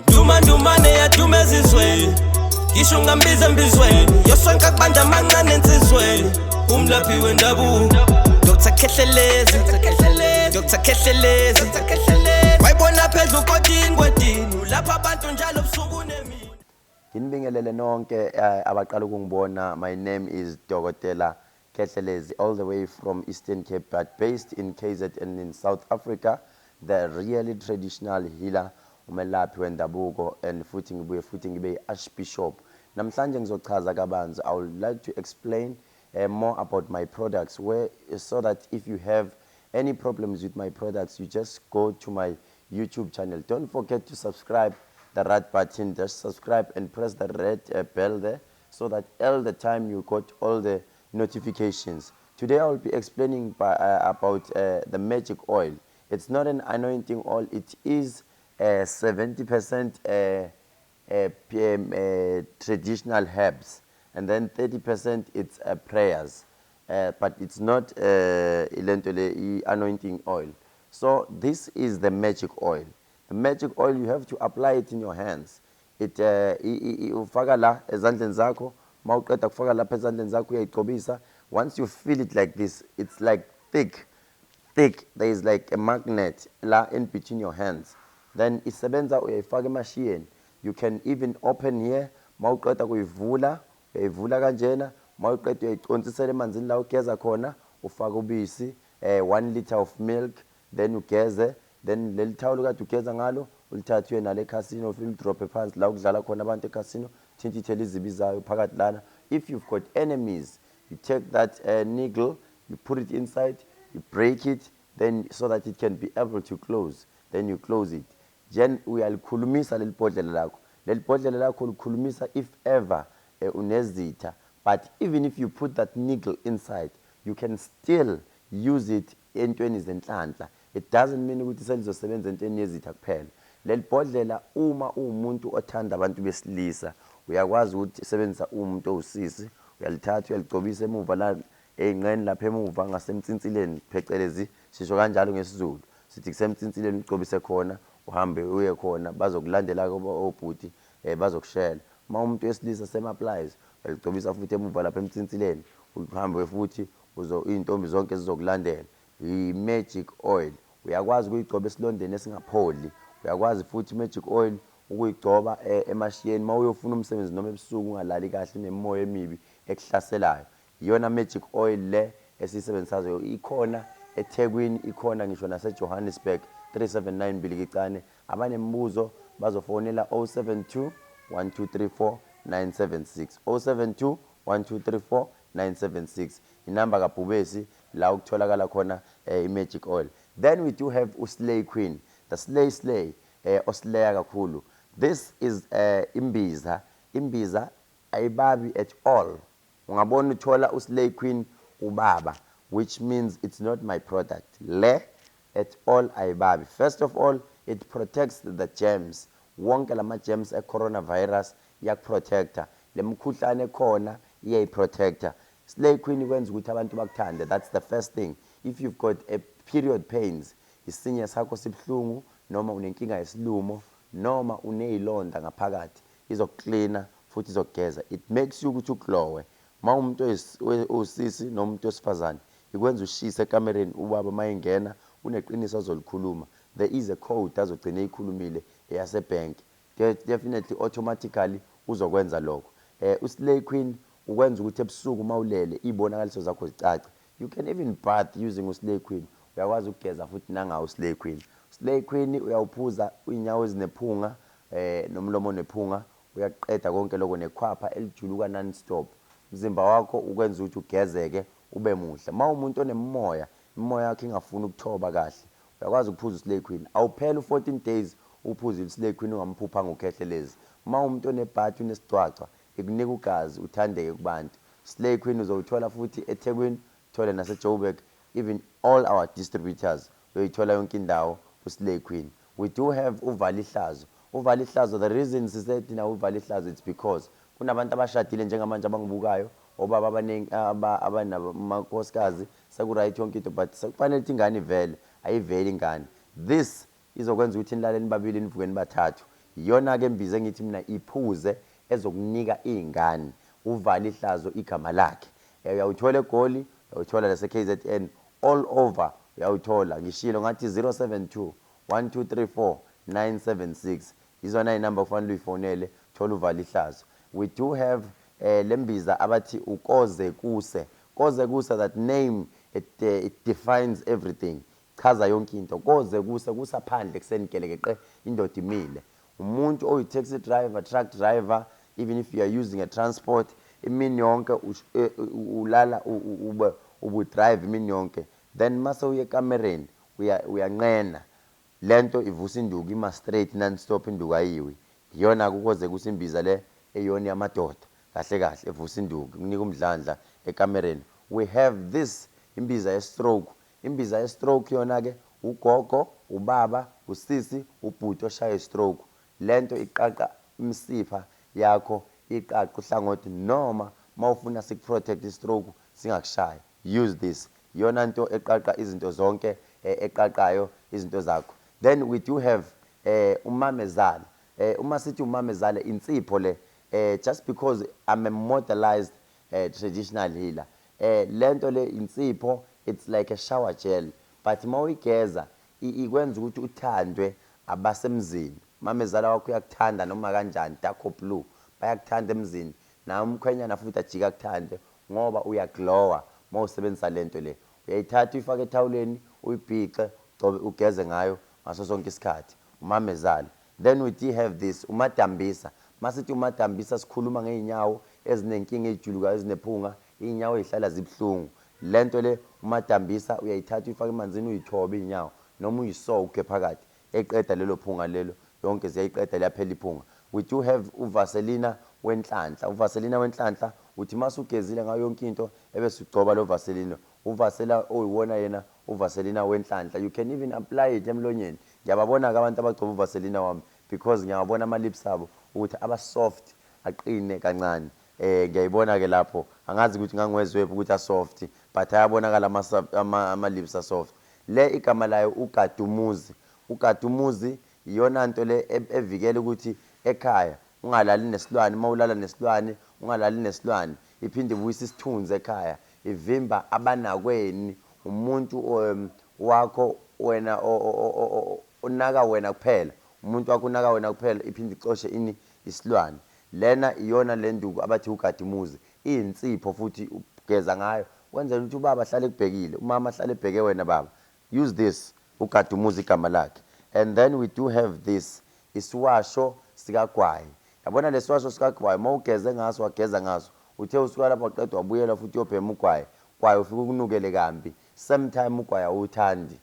Ndumandumane yaduma ezizweni, ngisho ungambiza embizweni, yosonke kubanda amancane ensizweni, umlaphi wendabuko Dr Khehlelezi, Dr Khehlelezi, wayibona phezu kodini kwedini, ulapha abantu njalo busuku nemini. Nginibingelele nonke abaqala ukungibona. My name is Dokotela Khehlelezi, all the way from Eastern Cape but based in KZN in South Africa, the really traditional healer, umelaphi wendabuko, and futhi ngibuye futhi ngibe yi-archbishop. Namhlanje ngizochaza kabanzi. I would like to explain more about my products where so that if you have any problems with my products, you just go to my YouTube channel. Don't forget to subscribe, the red button, just subscribe and press the red bell there so that all the time you got all the notifications. Today I will be explaining about the magic oil. It's not an anointing oil, it is 70% PM, traditional herbs, and then 30% it's prayers, but it's not ilento le anointing oil. So this is the magic oil. The magic oil, you have to apply it in your hands. It ufaka la ezandleni zakho. Mawuqeda kufaka lapha ezandleni zakho, uyayigcobisa. Once you feel it like this, it's like thick thick, there is like a magnet la in between your hands. Then isebenza, uyayifaka emashiyeni. You can even open here. Mawuqeda kuyivula, uyayivula kanjena. Mawuqeda uyayiconsisela emanzini la ugeza khona, ufaka ubisi, 1 liter of milk, then ugeze. Then leli thawulo kade ugeza ngalo, ulithathe uye nale ekhasino, ufike ulidrophe phansi la kudlala khona abantu ekhasino, thintithele izibi zayo phakathi lana. If you've got enemies, you take that needle, you put it inside, you break it, then so that it can be able to close, then you close it. Then uyalikhulumisa leli bhodlela lakho. Leli bhodlela lakho ulikhulumisa if ever unezitha, but even if you put that needle inside, you can still use it entweni zenhlanhla. It doesn't mean ukuthi selizosebenza entweni yezitha kuphela leli bhodlela. Uma uwumuntu othanda abantu besilisa, uyakwazi ukuthi sebenzisa. Umuntu owusisi, uyalithatha, uyaligcobisa emuva la ey'nqeni, lapha emuva ngasemtsinsileni, phecelezi sisho kanjalo ngesiZulu, sithi kusemtsinsileni. Ugcobise khona, uhambe uye khona, bazokulandela obhuti, bazokushela. Uma umuntu wesilisa, same applies, uyaligcobisa futhi emuva lapha emtsinsileni, uhambe futhi iy'ntombi zonke zizokulandela. I-magic oil uyakwazi ukuyigcoba esilondeni esingapholi. Uyakwazi futhi i-magic oil ukuyigcoba emashiyeni uma uyofuna umsebenzi, noma ebusuku ungalali kahle, unemimoya emibi ekuhlaselayo. Iyona magic oil le esiyisebenzisayo. Ikhona eThekwini, ikhona ngisho nase-Johannesburg, 379 Bilikicane. Abanemibuzo bazofonela 072 1234 976, 072 1234 976, inamba kaBhubesi la ukutholakala khona i-magic oil. Then we do have uSlay Queen, the slay slay, oslaya kakhulu. This is imbiza. Imbiza ayibabi at all. Ungabona uthola uSlay Queen ubaba, which means it's not my product le at all. Ayibabi. First of all, it protects the germs, wonke lama germs e-coronavirus iyakuprotecta, le mkhuhlane ekhona iyayiprotecta. Slay Queen ikwenza ukuthi abantu bakuthande. That's the first thing. If you've got a period pains, isinye sakho sibuhlungu, noma unenkinga yesilumo, noma uney'londa ngaphakathi, izokuklina futhi izokugeza. It makes you ukuthi uglowe. Uma umuntu owusisi noma umuntu wesifazane, ikwenza ushise ekamereni. Ubaba uma engena, uneqiniso azolikhuluma. There is a code azogcina eyikhulumile eyasebhenki. Definitely, automatically uzokwenza lokho. USlay Queen ukwenza ukuthi ebusuku uma ulele, iy'bonakaliso zakho zicace. You can even bath using uSlay Queen. Uyakwazi ukugeza futhi nangawo uSlay Queen. Slay Queen uyawuphuza iy'nyawo ezinephunga, nomlomo onephunga, uyaqeda konke lokho, nekhwapha elijuluka non-stop. Umzimba wakho ukwenza ukuthi ugezeke, ube muhle. Uma umuntu onemimoya, imimoya yakho ingafuni ukuthoba kahle, uyakwazi ukuphuza uSlay Queen. Awuphela u-14 days uphuzile uSlay Queen ungamphuphanga uKhehlelezi. Uma umuntu onebhadi, unesigcwagcwa, ikunika ugazi, uthandeke kubantu. Slay Queen uzowuthola futhi eThekwini, uthole naseJoburg, even all our distributors, uyoyithola yonke indawo uSlay Queen. We do have uvala ihlazo. Uvala ihlazo, the reason sise thina uvala ihlazo, it's because kunabantu abashadile njengamanje abangibukayo, obaba abaningi abanamakhosikazi, seku-right yonke into, but sekufanele ukuthi ingane ivele, ayiveli ingane. This Izokwenza ukuthi nilale nibabili, nivuke nibathathu. Iyona-ke mbiza engithi mina iphuze, ezokunika iy'ngane. Uvale ihlazo igama lakhe. Uyawuthola eGoli, uyawuthola lase-KZN, all over uyawuthola. Ngishilo ngathi 072 1234 976 izona inamba kufanele uyifonele, thola uvale ihlazo. We do have lembiza abathi ukoze kuse. Koze kuse, that name it defines everything, chaza yonke into. Koze kuse, kusaphandle kuseni gelekeqe, indoda imile. Umuntu oyi-taxi driver, truck driver, even if you are using a transport imini yonke, ulala ube ubudrive imini yonke, then mase uye ekamereni uyanqena, lento ivusa induku, ima straight non stop, induku ayiwi. Iyona kukoze kusimbiza le, eyona yamadoda kahle kahle, evusa induku, kunika umdlandla ekamereni. We have this imbiza ye-stroke. Imbiza ye-stroke yona ke, ugogo, ubaba, usisi, ubhuti oshaya stroke, lento iqaqa imsipha yakho, iqaqa uhlangothi, noma mawufuna sikuprotect i-stroke singakushayi, use this. Iyona nto eqaqa izinto zonke, eqaqayo izinto zakho. Then we do have umamezala. Uma sithi umamezala, insipho le, just because I'm a modernized traditional healer, lento le insipho, it's like a shower gel, but mawuyigeza ikwenza ukuthi uthandwe abasemzini. Mamezala wakho uyakuthanda noma kanjani, dark or blue, bayakuthanda emzini. Nawe umkhwenyana futhi ajika akuthande ngoba uyaglowa mawusebenzisa lento le. Uyayithatha, uyifake ethawuleni, uyibhixe, ugcobe, ugeze ngayo ngaso sonke isikhathi. Umamezala. Then we do have this umadambisa. Masithi umadambisa, sikhuluma ngey'nyawo ezinenkinga, ey'julukayo, ezinephunga, iy'nyawo ey'hlala zibuhlungu. Lento le umadambisa, uyayithatha, uyifake emanzini, uyithobe iy'nyawo noma uyisoke phakathi, eqeda lelo phunga lelo, yonke ziyayiqeda, liyaphela iphunga. We do have uvaselina wenhlanhla. Uvaselina wenhlanhla, uthi mase ugezile ngayo yonke into, ebese ugcoba lo vaselina, uvasela oyiwona yena uvaselina wenhlanhla. You can even apply it emlonyeni. Ngiyababona-ke abantu abagcoba uvaselina wami, because ngiyawabona ama-lips abo ukuthi aba-soft, aqine kancane. Ngiyayibona-ke lapho, angazi ukuthi ngangiwezwephi ukuthi asoft, but ayabonakala ama-lips asoft. Le igama layo ugadumuzi. Ugadumuzi iyona nto le evikela ukuthi ekhaya ungalali nesilwane. Uma ulala nesilwane, ungalali nesilwane. Iphinde ibuyise isithunzi ekhaya, ivimba abanakweni. Umuntu wakho wena unaka wena kuphela, umuntu wakho unaka wena kuphela. Iphinde ixoshe ini? Isilwane. Lena iyona le nduku abathi ugadimuzi, iyinsipho futhi, ugeza ngayo kwenzela ukuthi ubaba ahlale ekubhekile, umama ahlale ebheke wena baba. Use this, ugadumuzi igama lakhe. And then we do have this isiwasho sikagwayi. Yabona lesiwasho sikagwayi, uma ugeze ngaso, wageza ngaso, uthe usuka lapho waqeda, wabuyela futhi uyobhema ugwayi, kwayo ufike ukunukele kambi. Same time ugwayi awuthandi.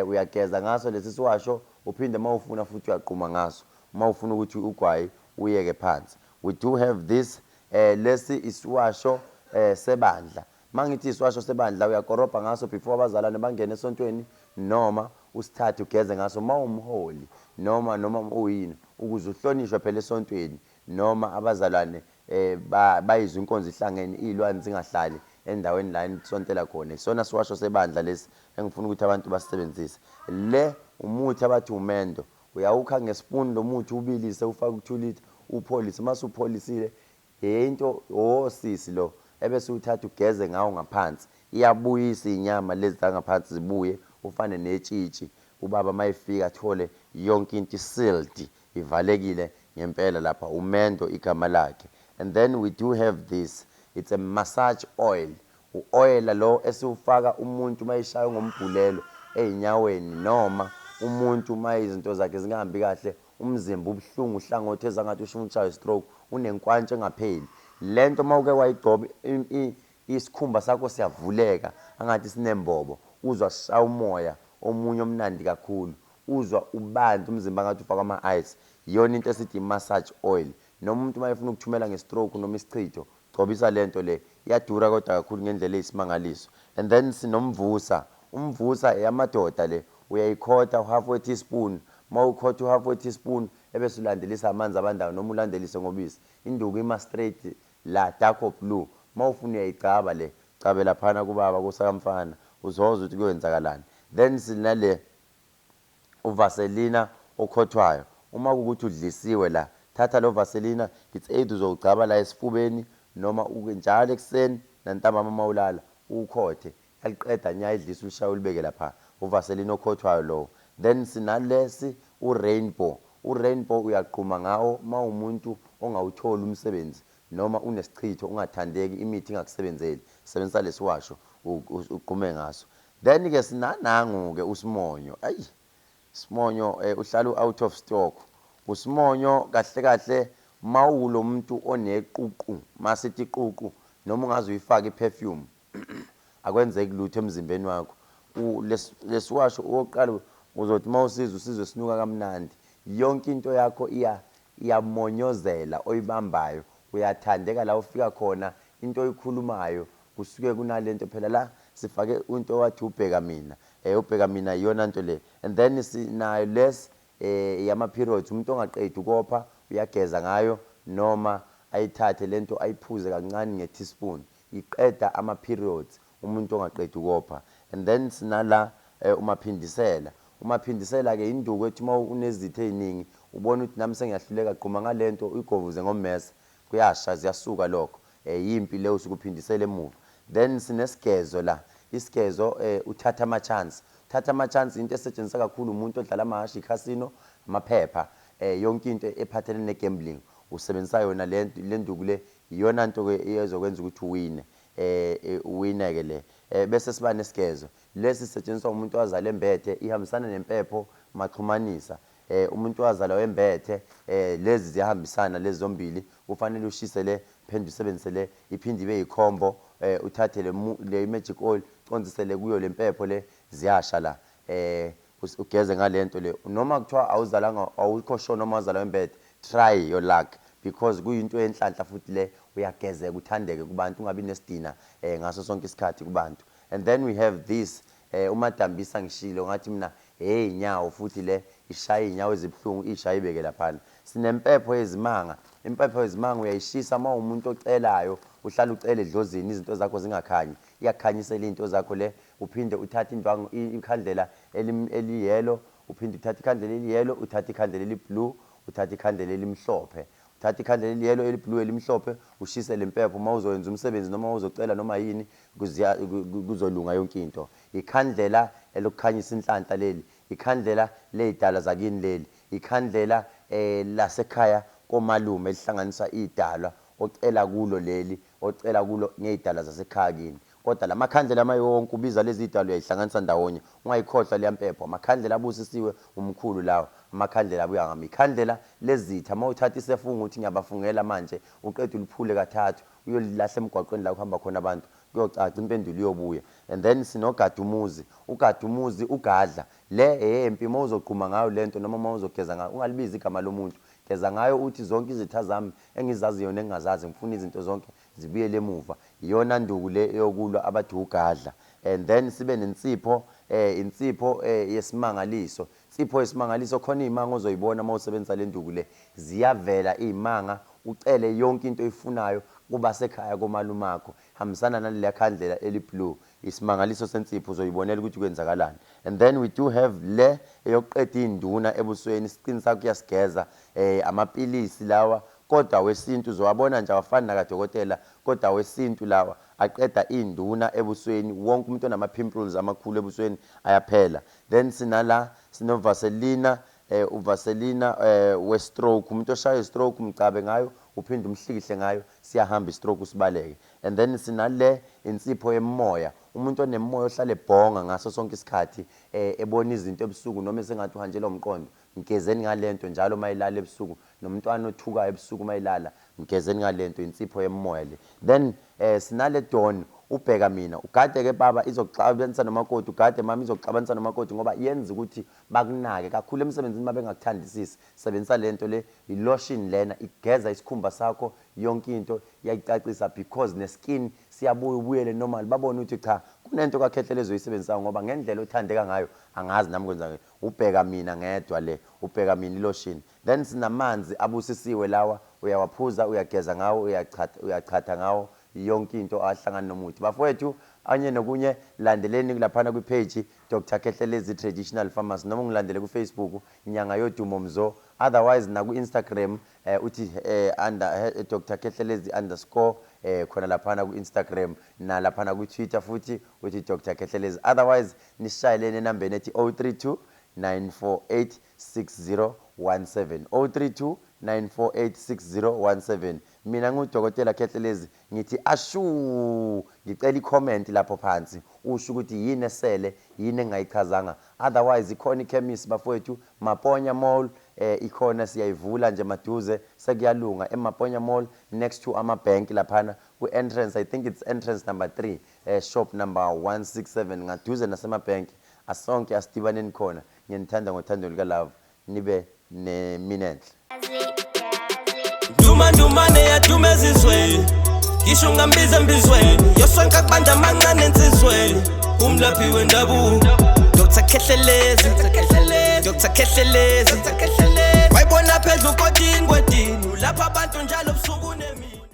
Uyageza ngaso lesi siwasho, uphinde uma ufuna futhi uyaqhuma ngaso uma ufuna ukuthi ugwayi uyeke phansi. We do have this, lesi isiwasho sebandla. Mangithi isiwasho sebandla, uyakorobha ngaso before abazalwane bangene esontweni, noma usithathe ugeze ngaso uma umholi noma uyini, ukuze uhlonishwe phela esontweni, noma abazalwane bayizwe inkonzo ihlangene, iy'lwane zingahlali endaweni la enisontela khona. Isona siwasho sebandla lesi engifuna ukuthi abantu basisebenzise. Le umuthi abathi umendo. Uyawukha ngesipuni lo muthi, ubilise, ufake u-2 litre, upholise. Mase upholisile into osisi lo, ebese uthatha ugeze ngawo ngaphansi, iyabuyisa inyama lezi zangaphansi, zibuye ufane netshitshi. Ubaba mayefika athole yonke into sealed, ivalekile ngempela lapha. Umendo igama lakhe. And then we do have this, it's a massage oil, u-oyela lo esiwufaka umuntu mayeshaywe ngombhulelo ey'nyaweni, noma umuntu uma izinto zakhe zingahambi kahle, umzimba ubuhlungu, uhlangothi ezangathi usho ushaywe stroke, unenkwantsha engapheli. Lento uma uke wayigcoba, isikhumba sakho siyavuleka angathi sinembobo, uzwa sishaya umoya omunye omnandi kakhulu, uzwa ubanzi umzimba ngathi ufakwa ama-ice. Iyona into esithi i-massage oil. Noma umuntu uma efuna ukuthumela nge-stroke noma isichitho, gcobisa lento le. Iyadura kodwa kakhulu ngendlela eyisimangaliso. And then sinomvusa. Umvusa eyamadoda le. Uyayikhotha uhalf we-teaspoon. Uma ukhotha uhalf we-teaspoon, ebese ulandelisa amanzi abandayo noma ulandelise ngobisi, induku ima straight la, dark or blue. Uma ufuna uyayigcaba le, cabe laphana kubaba kusakamfana, uzozwa ukuthi kuyoyenzakalani. Then sinale Uvaselina okhothwayo, uma kuwukuthi udlisiwe la, thatha lo vaselina, it's either uzowugcaba la esifubeni noma uke njalo ekuseni nantambama uma ulala uwukhothe, yaliqeda nya idlisa, ulishaye ulibeke lapha. Uvaselina okhothwayo lowo. Then sinalesi u-rainbow. U-rainbow uyagquma ngawo uma umuntu ongawutholi umsebenzi noma unesichitho, ungathandeki, imithi ingakusebenzeli, sebenzisa lesiwasho ugqume ngaso. Then-ke sinanangu-ke usimonyo. Ayi, simonyo uhlala u-out of stock usimonyo. Kahle kahle mawulo muntu oneququ, masithi iququ, noma ungaze uyifake i-perfume, akwenzeki lutho emzimbeni wakho. Lesiwasho okokuqala uzothi uma usizwe, usizwe sinuka kamnandi, yonke into yakho iya iyamonyozela oyibambayo, uyathandeka la ufika khona, into oyikhulumayo kusuke kunalento. Phela la sifake into wathi ubheka mina, ubheka mina, iyona nto le. And then sinayo les yama periods, umuntu ongaqedi ukopha uyageza ngayo noma ayithathe lento ayiphuze kancane nge-teaspoon, iqeda ama periods umuntu ongaqedi ukopha. And then sinala umaphindisela. Umaphindisela ke induku ethi uma unezitha eziningi, ubona ukuthi nami sengiyahluleka, gquma ngalento, uyigovuze ngommese, kuyasha, ziyasuka lokho. Yimpi leyo usuke uphindisela emuva. Then sinesigezo la. Isigezo, uthatha ama chance. Uthatha ama chance into esetshenziswa kakhulu umuntu odlala amahashi, ikhasino, amaphepha, yonke into ephathelene ne-gambling, usebenzisa yona le nduku le. Iyona nto ke ezokwenza ukuthi uwine, uwine ke le. Bese siba nesigezo lesi sisetshenziswa umuntu owazala embethe, ihambisana nempepho maxhumanisa. Umuntu owazalwa wembethe, lezi ziyahambisana lezi zombili. Kufanele ushise le, phinde usebenzise le, iphinde ibe yikhombo. Uthathe le magic oil, conzisele kuyo le mpepho le, ziyasha la. Ugeze ngalento le. Noma kuthiwa awuzalanga, awukho sure noma wazalwa wembethe, try your luck, because kuyinto yenhlanhla futhi le. Uyagezeka, uthandeke kubantu, ungabi nesidina ngaso sonke isikhathi kubantu. And then we have this umadambisa. Ngishilo ngathi mina, hey, inyawo futhi le, ishaya inyawo ezibuhlungu, ishaya ibeke laphana. Sinempepho yezimanga. Impepho yezimanga uyayishisa uma umuntu ocelayo, uhlala ucela edlozini, izinto zakho zingakhanyi, iyakhanyisela izinto zakho le. Uphinde uthathe indwangu, ikhandlela eliyellow, uphinde uthathe ikhandlela eliyellow, uthathe ikhandlela eliblue, uthathe ikhandlela elimhlophe, uthathe ikhandlela eliyellow, eliblue, elimhlophe, ushise le mpepho uma uzoyenza umsebenzi noma uzocela noma yini, kuzolunga yonke into. Ikhandlela elokukhanyisa inhlanhla leli, ikhandlela ley'dalwa zakini leli, ikhandlela lasekhaya komalume elihlanganisa iy'dalwa ocela kulo leli, ocela kulo ngey'dalwa zasekhaya kini. Kodwa la makhandlela ama yonke ubiza lezi y'dalwa, uyayihlanganisa ndawonye. Ungayikhohlwa leya mpepho. Amakhandlela abusisiwe umkhulu lawa, amakhandlela abuya ngami. Ikhandlela lezitha, uma uthatha isefungo uthi ngiyabafungela manje, uqeda uliphule kathathu, uyolilahla emgwaqweni la kuhamba khona abantu, kuyocaca, impendulo iyobuya. And then sinogada umuzi. Ugada umuzi, ugadla le eyempi, uma uzogquma ngayo lento noma uma uzogeza ngayo, ungalibizi igama lomuntu, geza ngayo uthi zonke izitha zami engizaziyo nengingazazi, ngifuna izinto zonke zibuyele emuva. Iyona nduku le eyokulwa abathi ugadla. And then sibe nensipho, insipho yesimangaliso. Insipho yesimangaliso, khona iy'manga ozoyibona uma usebenzisa le nduku le, ziyavela iy'manga, ucele yonke into oyifunayo kuba sekhaya komalumakho. Hambisana naleliya khandlela eli-blue. Isimangaliso sensipho, uzoyibonela ukuthi kwenzakalani. And then we do have le eyokuqeda iy'nduna ebusweni, isiqini sakho uyasigeza. Amapilisi lawa kodwa wesintu, uzowabona nje awafani nakadokotela, kodwa wesintu lawa aqeda iy'nduna ebusweni. Wonke umuntu onama-pimples amakhulu ebusweni ayaphela. Then sinala sinovaselina, uvaselina we-stroke. Umuntu oshaya i-stroke, umcabe ngayo, uphinde umhlikihle ngayo, siyahamba i-stroke, usibaleke. And then sinale insipho yemoya. Umuntu onemoya ohlale ebhonga ngaso sonke isikhathi, ebona izinto ebusuku noma esengathi uhanjelwa umqondo, mgezeni ngalento njalo uma elala ebusuku. Nomntwana othukayo ebusuku uma elala, mgezeni ngalento, insipho yemoya le. Then sinale don ubheka mina. Ugade ke baba, izokuxabanisa nomakoti. Ugade mama, izokuxabanisa nomakoti, ngoba yenza ukuthi bakunake kakhulu emsebenzini uma bengakuthandisisi. Sebenzisa lento le, i-lotion lena, igeza isikhumba sakho, yonke into iyayicacisa, because neskin siyabuya, ubuyele normal, babone ukuthi cha, kunento kaKhehlelezi oyisebenzisayo, ngoba ngendlela othandeka ngayo angazi nami kwenza. Ubheka mina ngedwa le, ubheka mina ilotion. Then sinamanzi abusisiwe lawa, uyawaphuza, uyageza ngawo, uyachatha, uyachatha ngawo, yonke into, ahlangana nomuthi bafowethu. Anye nokunye, landeleni laphana kwi-page Dr Khehlelezi Traditional Pharmacy, noma ungilandele ku-Facebook, Nyanga Yodumo Mzo. Otherwise naku-Instagram, uthi under Dr Khehlelezi underscore, khona laphana ku-Instagram, nalaphana ku-Twitter futhi uthi Dr Khehlelezi. Otherwise nisishayeleni enambeni ethi 032 948 6017, 032 948 6017. Mina ngudokotela Khehlelezi, ngithi ashu, ngicela i-comment lapho phansi, usho ukuthi yini esele, yini engayichazanga. Otherwise ikhona ikhemisi bafowethu, Maponya Mall, ikhona, siyayivula nje maduze, sekuyalunga eMaponya Mall, next to ama-bank laphana ku-entrance, I think it's entrance number 3, shop number 167, ngaduze nasemabhenki. Asonke asidibaneni khona. Ngiyanithanda ngothando luka-love, nibe nemini enhle. Duma ndumane yaduma ezizweni, ngisho ungambiza embizweni, yosonke akubanda amancane ensizweni, umlaphi wendabuko Dr Khehlelezi, Dr Khehlelezi, wayibona phezu kodini kwedini, ulapha abantu njalo busuku nemini.